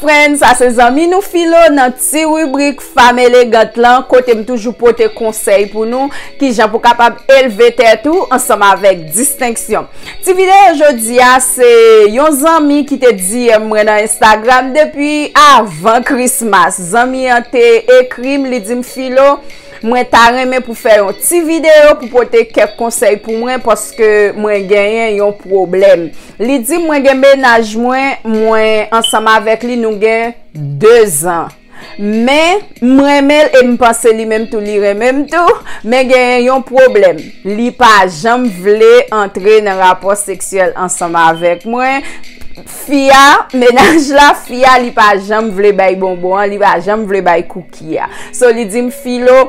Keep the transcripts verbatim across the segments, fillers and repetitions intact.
Friends, sa se zanmi nou Filo nan ti ribrik Fanm Elegant lan, kote m toujou pote konsèy pou nou, kijan pou kapab elve tèt ou ansanm avèk distenksyon. Ti videyo jodi a, se yon zanmi ki te D M mwen nan Instagram depi avan Christmas. Zanmi an te ekri m, li di m, Filo, mwen ta renmen pou fè yon ti videyo pou pote kèk konsèy pou mwen, paske mwen genyen yon pwoblèm. Li di mwen gen mennaj mwen, mwen ansanm avèk li, nou gen de zan. Men, m renmen l e m panse li menm tou, li renmen m tou, men genyen yon pwoblèm. Li pa janm vle antre nan rapò seksyèl ansanm avèk mwen. Fi a, mennaj la, fi a, li pa janm vle bay bonbon an, li pa janm vle bay kouki a. So, li di m, Filo,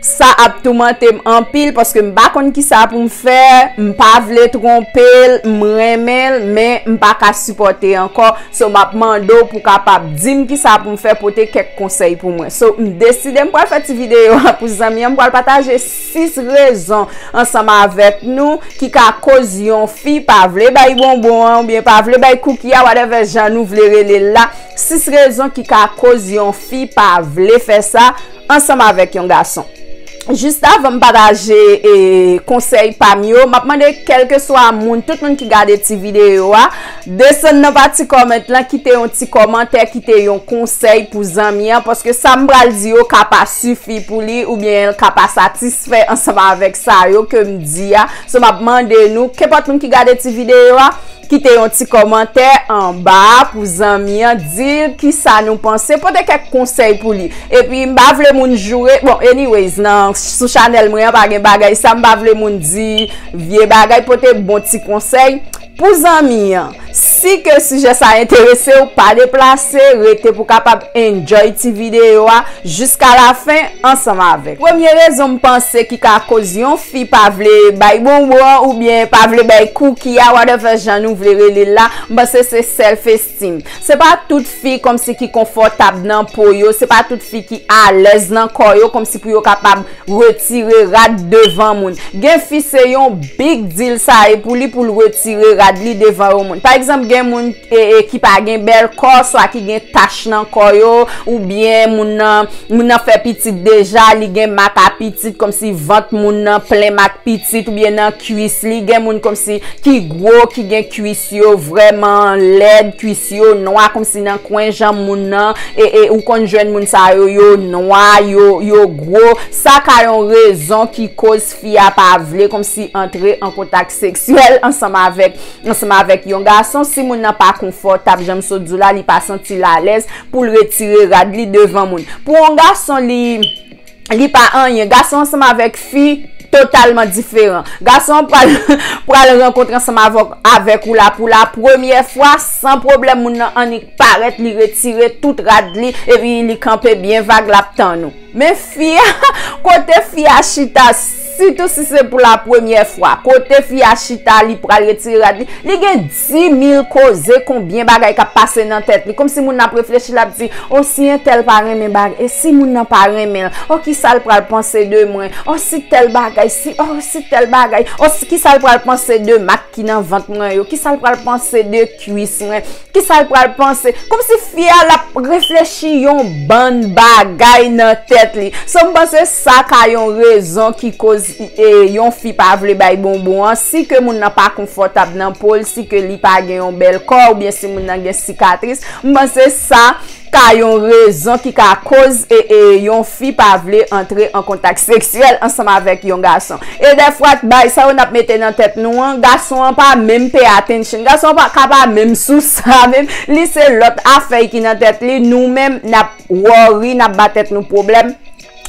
sa ap toumante m anpil, paske m pa konn kisa pou m fè, m pa vle twonpe l, m renmen l, men m pa ka sipòte ankò. So, m ap mande w pou kapab di m kisa pou m fè, pote kèk konsèy pou mwen. So, m deside m pral fè ti videyo a pou zanmi an, m pral pataje sis rezon ansanm avèk nou ki ka koz yon fi pa vle bay bonbon an, oubyen pa vle bay kouki a, whatever jan nou vle rele l la. Sis rezon ki ka koz yon fi pa vle fè sa ansanm avèk yon gason. Jis avan m pataje, e, konsèy pa m yo, m ap mande kèlkeswa moun, tout moun ki gade ti videyo a, desann nan pati kòmant lan, kite yon ti kòmantè, kite yon konsèy pou zanmi an, paske sa m pral di yo ka pa sifi pou li, oubyen l ka pa satisfè ansanm avèk sa yo ke m di a. So, m ap mande nou, kenpòt moun ki gade ti videyo a, kite yon ti kòmantè anba a pou zanmi an, di l kisa nou panse, pote kèk konsèy pou li. Epi, m pa vle moun joure, bon, anyways, nan, sou chanèl mwen an, pa gen bagay sa, m pa vle moun di vye bagay, pote bon ti konsèy pou zanmi an. Si ke sijè sa enterese w, pa deplase, rete pou kapab enjoy ti videyo a jiska lafen ansanm avèk. Premye rezon m panse ki ka koz yon fi pa vle bay bonbon an oubyen pa vle bay kouki a, whatever jan nou vle rele l la, m panse se self esteem. Se pa tout fi kòmsi ki konfòtab nan po yo, se pa tout fi ki alèz nan kò yo, kòmsi pou yo kapab retire rad devan moun. Gen fi se yon big deal sa ye pou li pou l retire rad li devan yon moun. Pa egzanp, gen moun, e, e, ki pa gen bèl kò, swa ki gen tach nan kò yo, oubyen moun nan, moun nan fè pitit deja, li gen mak a pitit, kòmsi vant moun nan plen mak pitit, oubyen nan kwis li, gen moun kòmsi ki gwo, ki gen kwis yo vrèman lèd, kwis yo nwa, kòmsi nan kwen janm moun nan, e, e, ou konn jwenn moun sa yo, yo nwa, yo, yo gwo, sa ka yon rezon ki koz fi a pa vle kòmsi antre an kontak seksyèl ansanm avèk, ansanm avèk yon gason. Si moun nan pa konfòtab, jan m sot di w la, li pa santi l alèz pou l retire rad li devan moun. Pou yon gason, li, li pa anyen. Gason ansanm avèk fi totalman diferan. Gason an pral, pral rankontre ansanm avèk, avèk ou la pou la premyè fwa, san pwoblèm, moun nan annik parèt, li retire tout rad li, epi li kanpe byen vag, l ap tann ou. Men fi a, kote fi a chita, sitou si se pou la premyè fwa, kote fi a chita, li pral retire rad li, li gen di mil koze, konbyen bagay k ap pase nan tèt li. Kòmsi moun nan ap reflechi, l ap di, o, si entèl pa renmen bagay, e si moun nan pa renmen l, o, kisa l pral panse de mwen, o, si tèl bagay, si, o, si tèl bagay, o, si, kisa l pral panse de mak ki nan vant mwen yo, kisa l pral panse de kwis mwen, kisa l pral panse. Kòmsi fi a, l ap reflechi yon bann bagay nan tèt li. So, m panse sa ka yon rezon ki koz, e, yon fi pa vle bay bonbon an, si ke moun nan pa konfòtab nan po l, si ke li pa gen yon bèl kò, oubyen si moun nan gen sikatris, m panse sa ka yon rezon ki ka koz, e, e, yon fi pa vle antre an kontak seksyèl ansanm avèk yon gason. E dèfwa, bagay sa yo n ap mete nan tèt nou an, gason an pa menm pay attention. Gason an pa, ka pa menm sou sa menm. Li se lòt afè ki nan tèt li. Nou menm, n ap worry, n ap ba tèt nou pwoblèm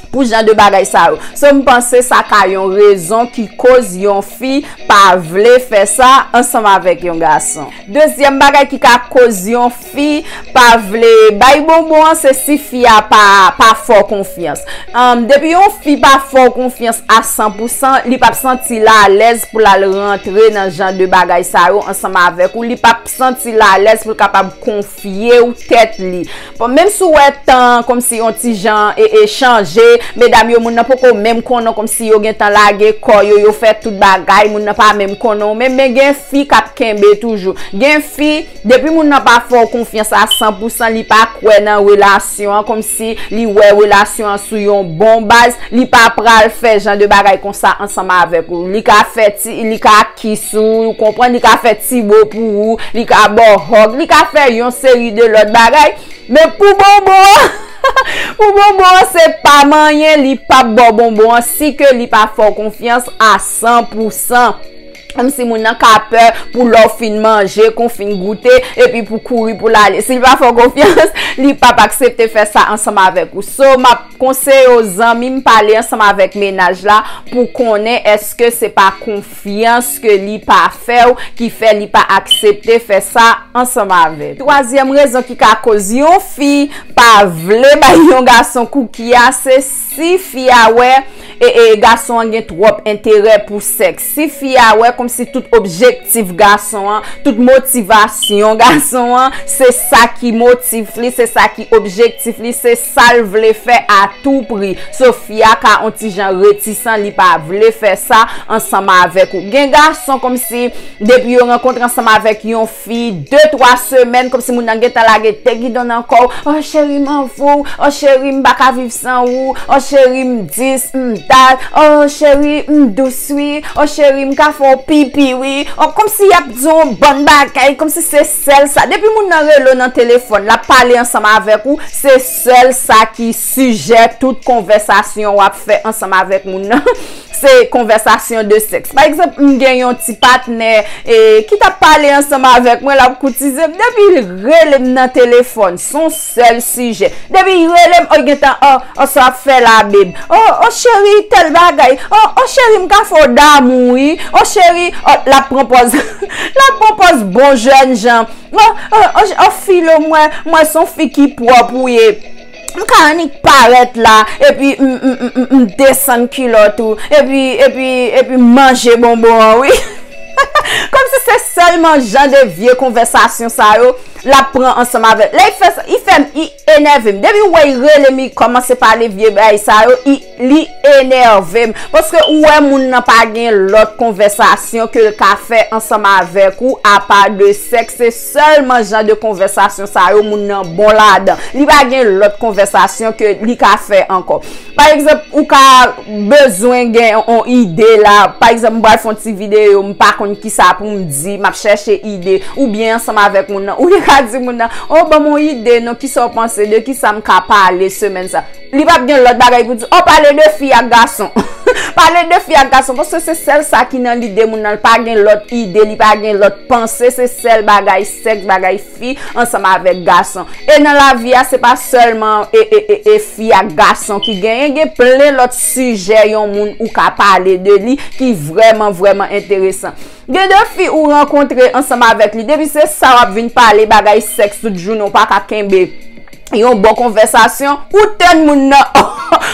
pou jan de bagay sa yo. So, m panse sa ka yon rezon ki koz yon fi pa vle fè sa ansanm avèk yon gason. Dezyèm bagay ki ka koz yon fi pa vle bay bonbon an, se si fi a pa, pa fè w konfyans. Ann, depi yon fi pa fè w konfyans a san pou san, li p ap santi l alèz pou l al rantre nan jan de bagay sa yo ansanm avèk ou. Li p ap santi l alèz pou l kapab konfye w tèt li. Bon, menm si w wè tan an kòmsi yon ti jan e, e chanje, Medam yo, moun nan poko menm konnen w, kòmsi yo gentan lage kò yo, yo fè tout bagay, moun nan pa menm konnen w menm, men gen fi k ap kenbe toujou. Gen fi, depi moun nan pa fè w konfyans a san pou san, li pa kwè nan relasyon an, kòmsi li wè relasyon an sou yon bon baz, li pa pral fè jan de bagay konsa ansanm avèk ou. Li ka fè ti, li ka kis ou, ou konprann, li ka fè ti bo pou ou, li ka ba w hug, li ka fè yon seri de lòt bagay. Men pou bonbon an, pou bonbon an, se pa manyen, li p ap ba w bonbon an si ke li pa fè w konfyans a san pou san. Kòmsi moun nan ka pè pou lè w fin manje, ke w fin goute, epi pou kouri pou l ale. Si l pa fè w konfyans, li p ap aksepte fè sa ansanm avèk ou. So, m ap konseye w, zanmi m, pale ansanm avèk mennaj la pou konnen èske se pa konfyans ke li pa fè w ki fè li pa aksepte fè sa ansanm avèk. Twazyèm rezon ki ka koz yon fi pa vle bay yon gason cookie a, se si fi a wè e, e gason an gen twòp enterè pou sèks. Si fi a wè kòmsi tout objektif gason an, tout motivasyon gason an, se sa ki motif li, se sa ki objektif li, se sa l vle fè a tou pri. So, fi a ka on ti jan retisan, li pa vle fè sa ansanm avèk ou. Gen gason kòmsi depi yo rankontre ansanm avèk yon fi, de, twa semèn, kòmsi moun nan gentan lage de gidon nan kò w. Oh, cheri, m anvi w. Oh, cheri, m pa ka viv san ou. Oh, cheri, m dis, m dat. Oh, cheri, m dous, wi. Oh, cheri, m ka fè w pipi, wi. Oh, kòmsi y ap di yon bann bagay, kòmsi se sèl sa. Depi moun nan rele w nan telefòn, l ap pale ansanm avèk ou, se sèl sa ki sijè tout konvèsasyon w ap fè ansanm avèk moun nan. Se konvèsasyon de sèks. Pa egzanp, m gen yon ti patnè, e, ki t ap pale ansanm avèk mwen, l ap koutize m. Depi l rele m nan telefòn, se yon sèl sijè. Depi l rele m, oh, gentan, oh, oh, sa w ap fè la, babe? Oh, oh, cheri, tèl bagay. Oh, oh, cheri, m ka fè w damou, wi. Oh, cheri, oh, l ap pran pòz, l ap pran pòz bon jèn jan. Oh, oh, oh, oh, filo, m wè, m wè se yon fi ki pwòp ou ye. M ka annik parèt la, epi m, m, m, m, m desann kilòt ou, epi, epi, epi m manje bonbon an, wi. Kòmsi se sèlman jan de vye konvèsasyon sa yo l ap pran ansanm avèk. Lè l fè sa, li fè m, li enève m. Depi w wè l rele m, li kòmanse pale vye bagay sa yo, li, li enève m. Paske ou wè moun nan pa gen lòt konvèsasyon ke l ka fè ansanm avèk ou, apa de sèks. Se sèlman jan de konvèsasyon sa yo moun nan bon ladan. Li pa gen lòt konvèsasyon ke li ka fè ankò. Pa egzanp, ou ka bezwen gen yon ide la. Pa egzanp, m pral fè yon ti videyo, m pa konn kisa pou m di, m ap chèche ide. Oubyen ansanm avèk moun nan, ou ka di moun nan, oh, ban m yon ide non, kisa w panse, de kisa m ka pale semèn sa? Li p ap gen lòt bagay pou di, oh, pale de fi ak gason. Pale de fi ak gason, paske se sèl sa ki nan lide moun nan, li pa gen lòt ide, li pa gen lòt panse, se sèl bagay sèks, bagay fi ansanm avèk gason. E nan lavi a, se pa sèlman e, e, e, e fi ak gason ki genyen, gen plen lòt sijè yon moun ou ka pale de li ki vrèman, vrèman enteresan. Gen de fi ou rankontre ansanm avèk li, depi se sa w ap vin pale bagay sèks tout jounen, ou pa ka kenbe yon bon konvèsasyon, ou tèn moun nan,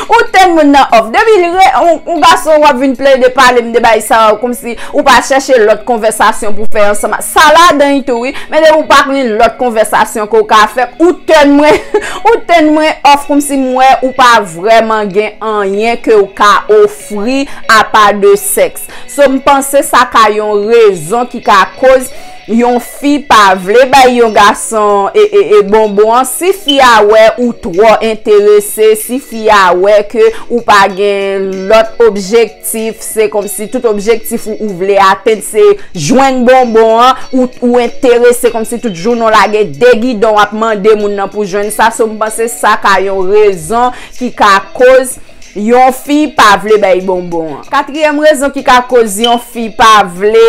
ou tèn moun nan off. Depi l re, yon, yon gason w ap vin plede pale m de bagay sa yo, kòmsi ou pa chèche lòt konvèsasyon pou fè ansanm. Sa ladan li tou, wi, men depi ou pa gen lòt konvèsasyon ke w ka fè, ou tèn mwen, ou tèn mwen off, kòmsi m wè ou pa vrèman gen anyen ke w ka ofri apa de sèks. So, m panse sa ka yon rezon ki ka koz yon fi pa vle bay yon gason e, e, e bonbon an, si fi a wè ou twò enterese, si fi a wè ke ou pa gen lòt objektif, se kòmsi tout objektif ou, ou vle atenn, se jwenn bonbon an, ou, ou enterese kòmsi tout jounen w lage de gidon w ap mande moun nan pou jwenn sa. So, m panse sa ka yon rezon ki ka koz yon fi pa vle bay bonbon an. Katriyèm rezon ki ka koz yon fi pa vle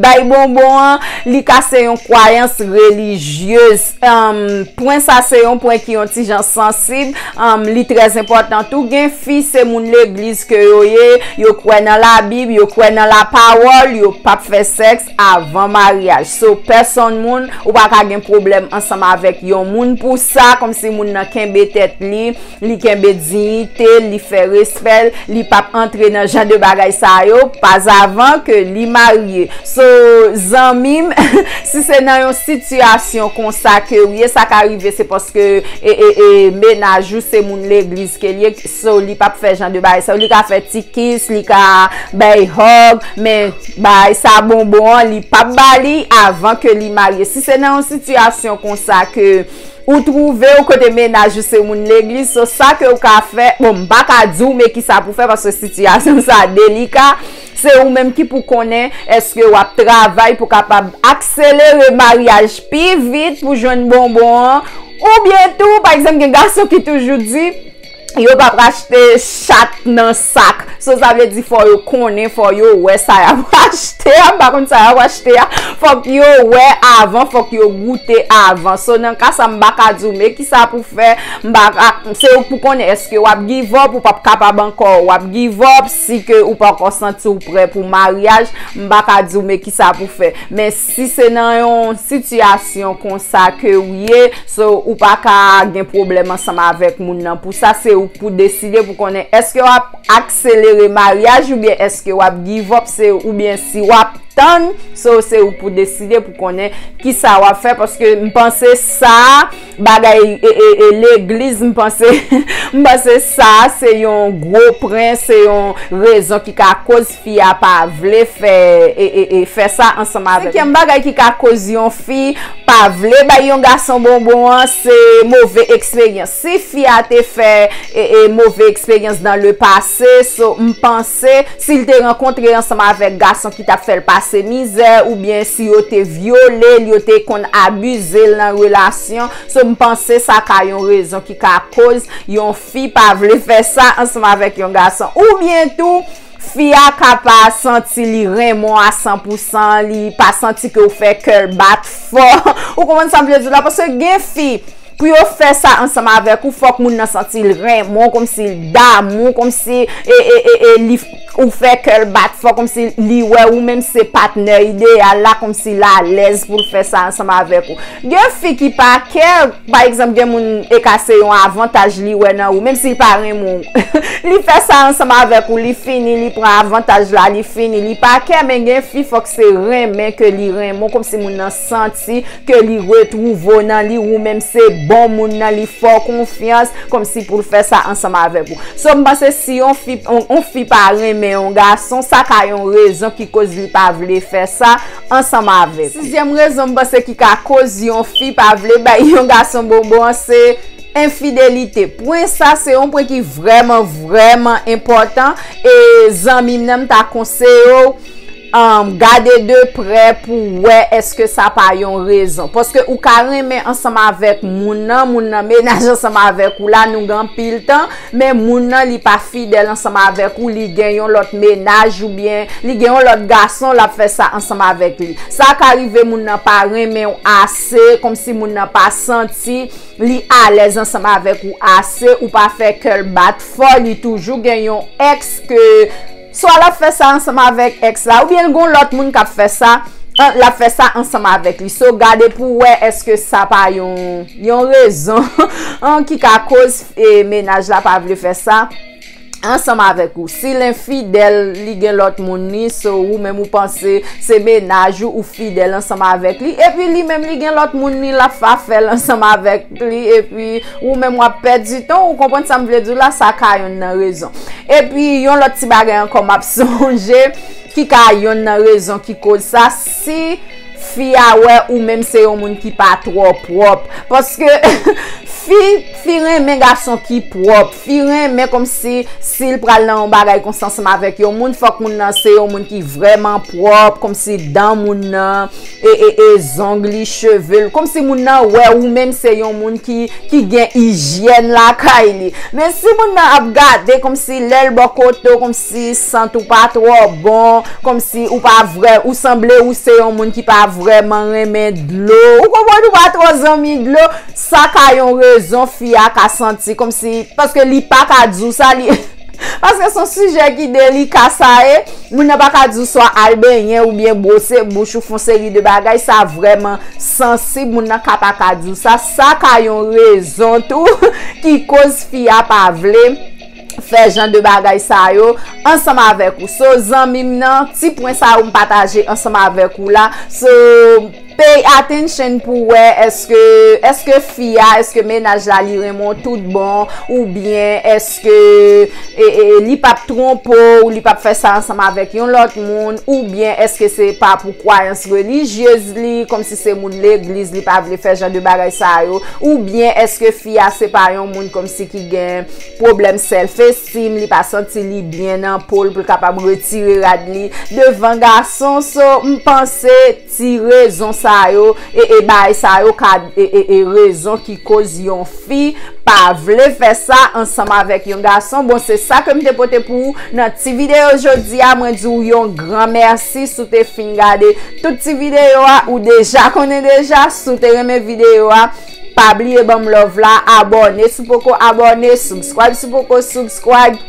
bay bonbon an, li ka se yon kwayans relijyez. Em, pwen sa se yon pwen ki yon ti jan sansib, em, li trè enpòtan tou. Gen fi, se moun legliz ke yo ye, yo kwè nan Labib, yo kwè nan lapawòl, yo p ap fè sèks avan maryaj. So, pèsonn moun, ou pa ka gen pwoblèm ansanm avèk yon moun pou sa, kòmsi moun nan kenbe tèt li, li kenbe diyite l, li fè respè l, li p ap antre nan jan de bagay sa yo, pas avan ke li marye. So, zanmi m, si se nan yon sitiyasyon konsa ke w ye, sa ka rive, se paske e, e, e, mennaj ou se moun legliz ke l ye, so, li p ap fè jan de bagay sa yo. Li ka fè ti kis, li ka bay hug, men bay sa bonbon an, li p ap ba li avan ke li marye. Si se nan yon sitiyasyon konsa ke ou twouve w kote mennaj ou se moun legliz, so sa ke w ka fè, bon, m pa ka di w men kisa pou fè, paske sitiyasyon sa delika, se ou menm ki pou konnen èske w ap travay pou kapab akselere maryaj pi vit pou jwenn bonbon an, oubyen tou, pa egzanp, gen gason ki toujou di, yo p ap achte chat nan sak. So, sa vle di fò yo konnen, fò yo wè sa y ap achte a. M pa konn sa y ap achte a. Fòk yo wè avan, fòk yo goute avan. So, nan ka sa, m pa ka di w men kisa pou fè. M pa ka, se ou pou konnen èske w ap give up, ou p ap kapab ankò, w ap give up, si ke ou poko santi w prè pou maryaj, m pa ka di w men kisa pou fè. Men si se nan yon sitiyasyon konsa ke w ye, so, ou pa ka gen pwoblèm ansanm avèk moun nan pou sa, se ou k pou deside pou konnen èske w ap akselere maryaj oubyen èske w ap give up, se oubyen si w ap tann, so, se ou k pou deside pou konnen kisa w ap fè, paske m panse sa, bagay e, e, e, legliz, m panse, m panse sa se yon gwo pwen, se yon rezon ki ka koz fi a pa vle fè, e, e, e, fè sa ansanm avèk. Senkyèm bagay ki ka koz yon fi pa vle bay yon gason bonbon an, se move eksperyans. Si fi a te fè, e, e, move eksperyans dans le passé, so, m panse, si l te rankontre ansanm avèk gason ki t ap fè l pase mizè, oubyen si yo te vyole l, yo te konn abize l nan relasyon, so, m panse sa ka yon rezon ki ka koz yon fi pa vle fè sa ansanm avèk yon gason. Oubyen tou, fi a ka pa santi li renmen w a san pou san, li pa santi ke w fè kè l bat fò. Ou konprann sa m vle di w la? Paske gen fi, pou yo fè sa ansanm avèk ou, fòk moun nan santi l renmen w, kòmsi l damou, kòmsi, e, e, e, e, li, ou fè kè l bat fò, kòmsi li wè ou menm se patnè ideyal la, kòmsi l alèz pou l fè sa ansanm avèk ou. Gen fi ki pa kè, pa egzanp, gen moun e ka se yon avantaj li wè nan ou, menm si l pa renmen w. Li fè sa ansanm avèk ou, li fini, li pran avantaj la, li fini, li pa kè, men gen fi, fòk se renmen ke li renmen w, kòmsi moun nan santi ke li retwouve w nan li, ou menm se bon moun nan, li fè w konfyans, kòmsi pou l fè sa ansanm avèk ou. So, m panse si yon fi, on, on fi pa renmen yon gason, sa ka yon rezon ki koz li pa vle fè sa ansanm avèk ou. Sizyèm rezon m panse ki ka koz yon fi pa vle bay yon gason bonbon an, se enfidelite. Pwen sa, se yon pwen ki vrèman, vrèman enpòtan. E zanmi m nan, m ta konseye w, um, gade de prè pou wè èske sa pa yon rezon. Paske ou ka renmen ansanm avèk moun nan, moun nan mennaj ansanm avèk ou la, nou gen anpil tan, men moun nan li pa fidèl ansanm avèk ou, li gen yon lòt mennaj oubyen li gen yon lòt gason, l ap fè sa ansanm avèk li. Sa ka rive moun nan pa renmen w ase, kòmsi moun nan pa santi li alèz ansanm avèk ou ase, ou pa fè kè l bat fò, li toujou gen yon èks ke swa l ap fè sa ansanm avèk èks la, oubyen l gon lòt moun k ap fè sa, an, l ap fè sa ansanm avèk li. So, gade pou w wè èske sa pa yon, yon rezon, an, ki ka koz, e, mennaj la pa vle fè sa ansanm avèk ou. Si l enfidèl, li gen lòt moun li, so ou menm ou panse se mennaj ou, ou fidèl ansanm avèk li, epi li menm li gen lòt moun li, l ap fa fè l ansanm avèk li, epi ou menm w ap pèdi tan, ou konprann sa m vle di w la, sa ka yonn nan rezon. Epi yon lòt ti bagay ankò m ap sonje, ki ka yonn nan rezon ki koz sa, si fi a wè ou menm se yon moun ki pa twò pwòp. Paske fi, fi renmen gason ki pwòp. Fi renmen kòmsi si l pral nan yon bagay konsa ansanm avèk yon moun, fòk moun nan se yon moun ki vrèman pwòp, kòmsi dan moun nan, e, e, e zong li, cheve l, kòmsi moun nan wè ou menm se yon moun ki, ki gen ijyèn lakay li. Men si moun nan ap gade kòmsi lè l bò kote w, kòmsi sant ou pa twò bon, kòmsi ou pa vrè, ou sanble ou se yon moun ki pa vrèman renmen dlo. Ou konprann, ou pa twò zanmi dlo. Sa ka yon rezon fi a ka santi kòmsi, paske li pa ka di w sa, li, paske se yon sijè ki delika sa ye. Moun nan pa ka di w swa al benyen oubyen bwose bouch ou, fè yon seri de bagay, sa vrèman sansib, moun nan ka pa ka di w sa. Sa ka yon rezon tou ki koz fi a pa vle fè jan de bagay sa yo ansanm avèk ou. So, zanmi m nan, ti pwen sa yo m pataje ansanm avèk ou la. So, pay attention pou wè èske, èske fi a, èske mennaj la li renmen w tout bon, oubyen èske e, e, li p ap twonpe w, li p ap fè sa ansanm avèk yon lòt moun, oubyen èske se pa pou kwayans relijyez li, kòmsi se moun legliz, li pa vle fè jan de bagay sa yo, oubyen èske fi a se pa yon moun kòmsi ki gen pwoblèm self esteem, li pa santi li byen nan po l pou l kapab retire rad li devan gason. So, m panse ti rezon sa yo, e, e bagay sa yo ka, e, e, e rezon ki koz yon fi pa vle fè sa ansanm avèk yon gason. Bon, se sa ke m te pote pou ou nan ti videyo jodi a. Mwen di w yon gran mèsi si w te fin gade tout ti videyo a. Ou deja konnen deja, si w te renmen videyo a, pa bliye ban m love la, abòne si w poko abòne, subscribe si w poko subscribe,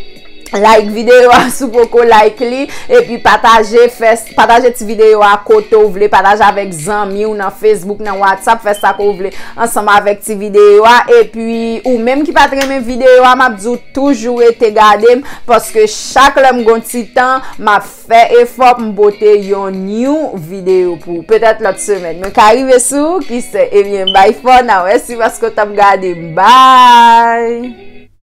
like videyo a si w poko like li, epi pataje, fè, pataje ti videyo a kote w vle, pataje avèk zanmi w nan Facebook, nan WhatsApp, fè sa ke w vle ansanm avèk ti videyo a. Epi ou menm ki pa t renmen videyo a, m ap di w toujou rete gade m, paske chak lè m gon ti tan, m ap fè efò pou m pote yon new videyo pou ou. Petèt lòt semèn mwen ka rive sou ou, kise. Ebyen, bye for now. Mèsi paske w t ap gade m. Bye!